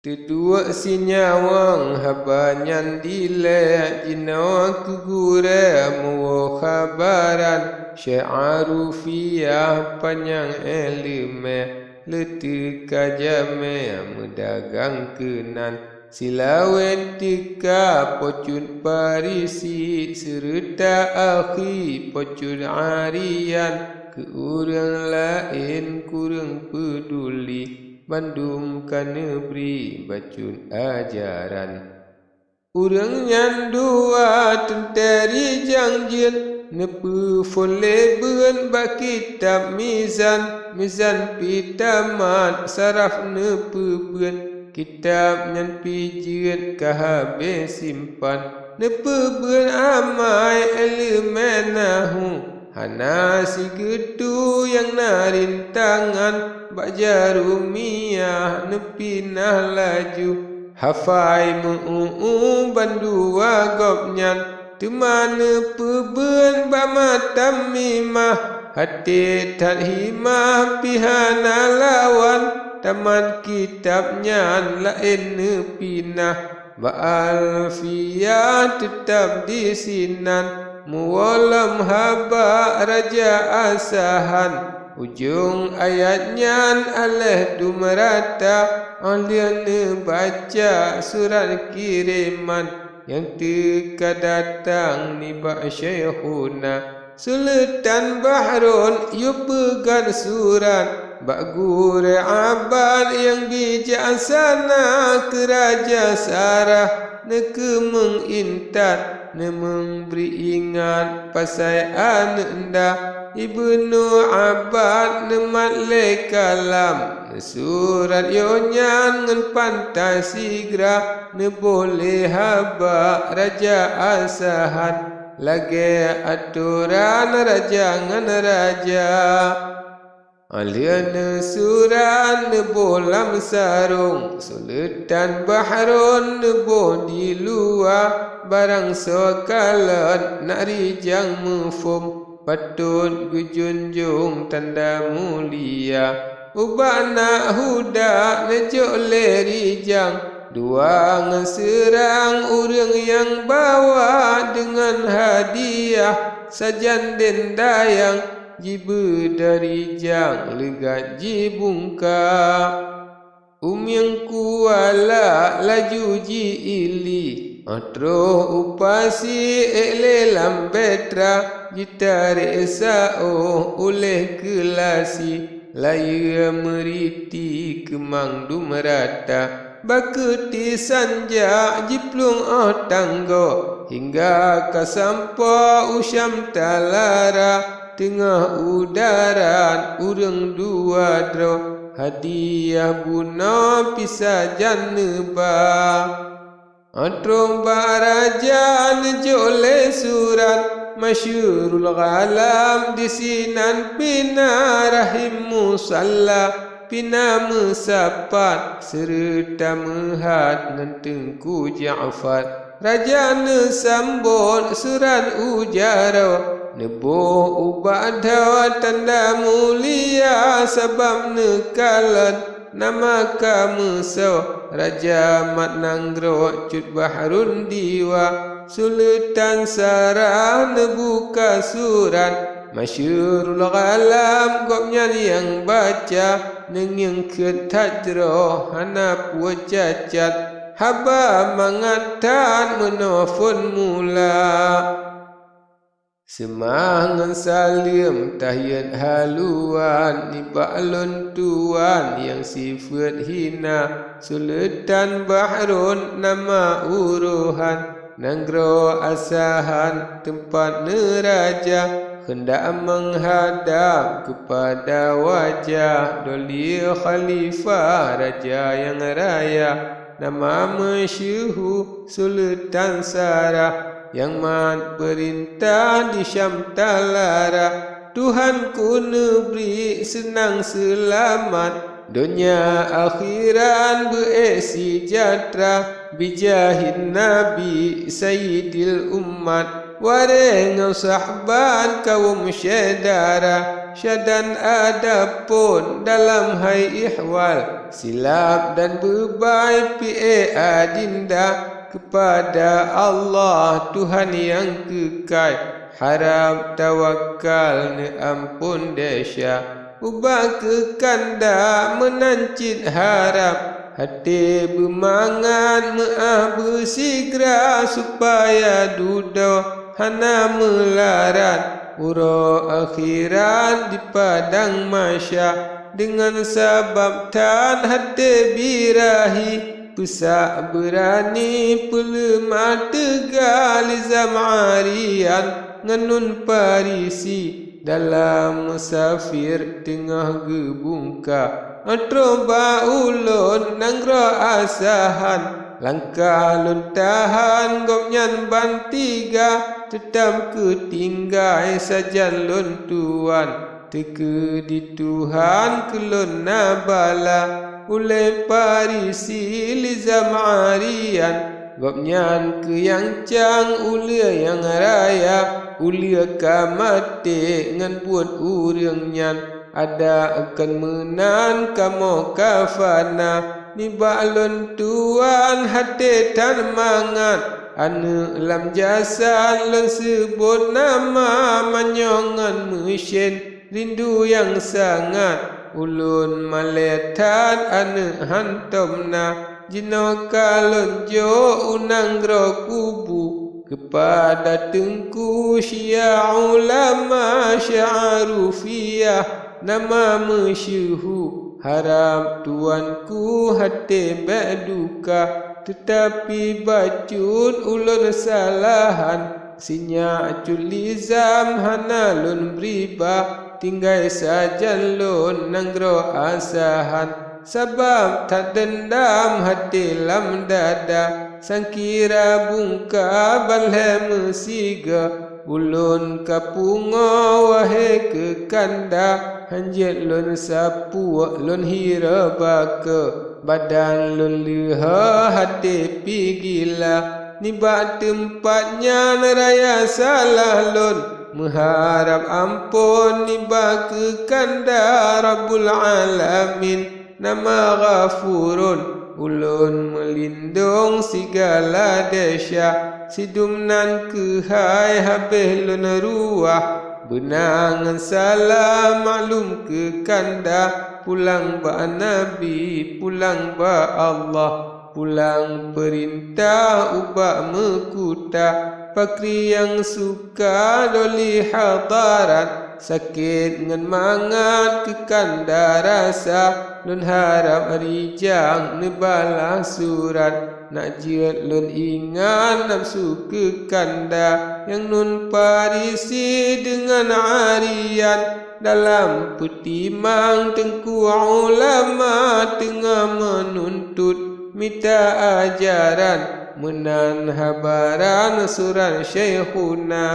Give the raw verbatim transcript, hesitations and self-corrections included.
Teuduek sinyawöng haba nyan dilée, jinoe keu gurée meuwoe khabaran. Syekh Arufiah panyang iéleumé, le teuka jamé meudagang keunan. Silawét teuka Po Cut Parisi, seureuta akhi Po Cut Arian, keu ureuëng laén kureueng peuduli. Bandum ka neubri bacut ajaran. Ureuëng nyan dua teuntée rijang jeuet, neupeuphon lé beuet bak kitab Mizan. Mizan pih tamat, saraf neupeubeuet, kitab nyan pih jeuet ka habéh simpan. Neupeubuet amai iéleumé nahu, hana sigeutui nyang na rintangan. Bak Jarumiah neupinah laju, hafai meu-uéue bandua gobnyan. Teuma neupeubeuet bak matan mimah, até that himah pih hana lawan. Tamat kitab nyan laén neupinah, bak Alfiah teutab disinan. Meuwoe lom haba Raja Asahan, ujong ayat nyan aléh dum rata. Óh lheueh neubaca surat kireman nyang teuka datang nibak Syaikhuna. Suleutan Bahrun yue peugah surat bak gurée abad nyang bijaksana, keu Raja Sarah neukeumeung intat, neumeung bri ingat pasai aneuëk nda. Ibnu Abbas neumat lé kalam, neusurat yoh nyan ngon pantai sigra, neuboh lé haba Raja Asahan, lagée atoran raja ngon raja. Óh lheueh neusurat neuboh lam sarong, Suleutan Bahrun neuboh di luwa, barang soe kalon nak rijang muphom, patot geujunjung tanda mulia. Ubak nak huda neujok lé rijang, dua ngon seurang ureuëng nyang bawa deungon hadiah sajan dendayang. Jibeudôh rijang leugat jibungka. Umieng kuala laju ji-ili, óh troh u pasi ék lé lam beutra, jitarek saôh uléh keu lasi, layeue meuriti keumang dum rata. Bakeuti sanjak jiplueng óh tanggoe, hingga ka sampoe u Syam talara. Teungoh u darat ureuëng dua droe, hadiah bunoe pih sajan neuba. Óh troh bak raja neujok lé surat, masyhurul ghalam disinan pih na rahim musalla. Pih na meusapat seureuta meuhat ngon Teungku Ja'far. Raja neusambot surat u jaroe, neuboh ubak droe tanda mulia sabab neukalon nama ka meusoe. Raja mat nanggroe Cut Bahrun Diwa, Suleutan Sarah neubuka surat. Masyhurul ghalam gobnyan nyang baca, neungieng kheueh that jroh hana peue cacat. Haba mangat that meunoe phon mula. Seumah ngon saleuem tahiet haluan nibak lôn tuan nyang sifeuet hina, Suleutan Bahrun nama urohan. Nanggroe Asahan teumpat neuraja, heundak meuhadab keupada wajah Doli Khalifah Raja Nyang Raya. Nama meusyeuhu Suleutan Sarah, nyang mat peurintah di Syam talara. Tuhanku neubri seunang seulamat, donya akhirat beuék seujahteura, bijahin Nabi Sayyidil Ummat, waréh ngon sahbat kawöm syedara. Syadan adapun dalam hai ihwal, silap dan beubai pié adinda, kepada Allah Tuhan nyang keukai, harab tawakal neuampon desya. Ubak keukanda meunan cit harab, até beumangat meuáh beusigra, supaya dudoe hana meularat, uroe akhirat di padang mahsya. Deungon sabab that até birahi, peusak beurani peuleumah teuga, lizam Arian ngon Nun Parisi dalam musafir teungoh geubungka. Troh bak ulôn nanggroe Asahan, langkah lôn tahan gobnyan ban tiga, teutab keutinggai sajan lôn tuan. Teukeudi Tuhan keu lôn na bala, ulée Parisi lizam Arian. Gobnyan keuh nyang cang uleue nyang raya, uleue ka maté ngon buet ureuëng nyan. Adak kon meunan kamoe ka fana, nibak lôn tuan até that mangat. Aneuëk lam jasan lôn seubot nama, manyong ngon meusen rindu nyang sangat. Ulôn malée that aneuëk hantom na, jinoe ka lôn jok u nanggroe kubu. Keupada teungku Syia ulama Syia Rufiah nama meusyeuhu, harab tuanku até bék duka. Teutapi bacut ulôn salahan, sinyak cut lizam hana lôn beuiba, tinggai sajan lôn nanggroe Asahan. Sabab that deundam até lam dada, sangkira bungka ban lhée meusigoe. Ulôn ka pungoe wahé keukanda, hanjeuet lôn sapuek lôn hireue bakeue. Badan lôn leuha até pih gila, nibak teumpat nyan raya salah lôn. Meuharab ampon nibak keukanda Rabbul Alamin. Nama Ghafurun, ulôn meulindong sigala desya. Sidum nan keuhai habéh lôn ruah. Beuna ngon salah maklum keukanda, pulang bak Nabi, pulang bak Allah, pulang peurintah ubak meukuta. Pakri nyang suka doli hadarat, sakét ngon mangat keukanda rasa. Lôn harab rijang neubalah surat, nak jeuet lôn ingat nafsu keukanda. Nyang Nun Parisi deungon Arian dalam peutimang teungku ulama teungoh meununtut mita ajaran, meunan habaran surat Syaikhuna.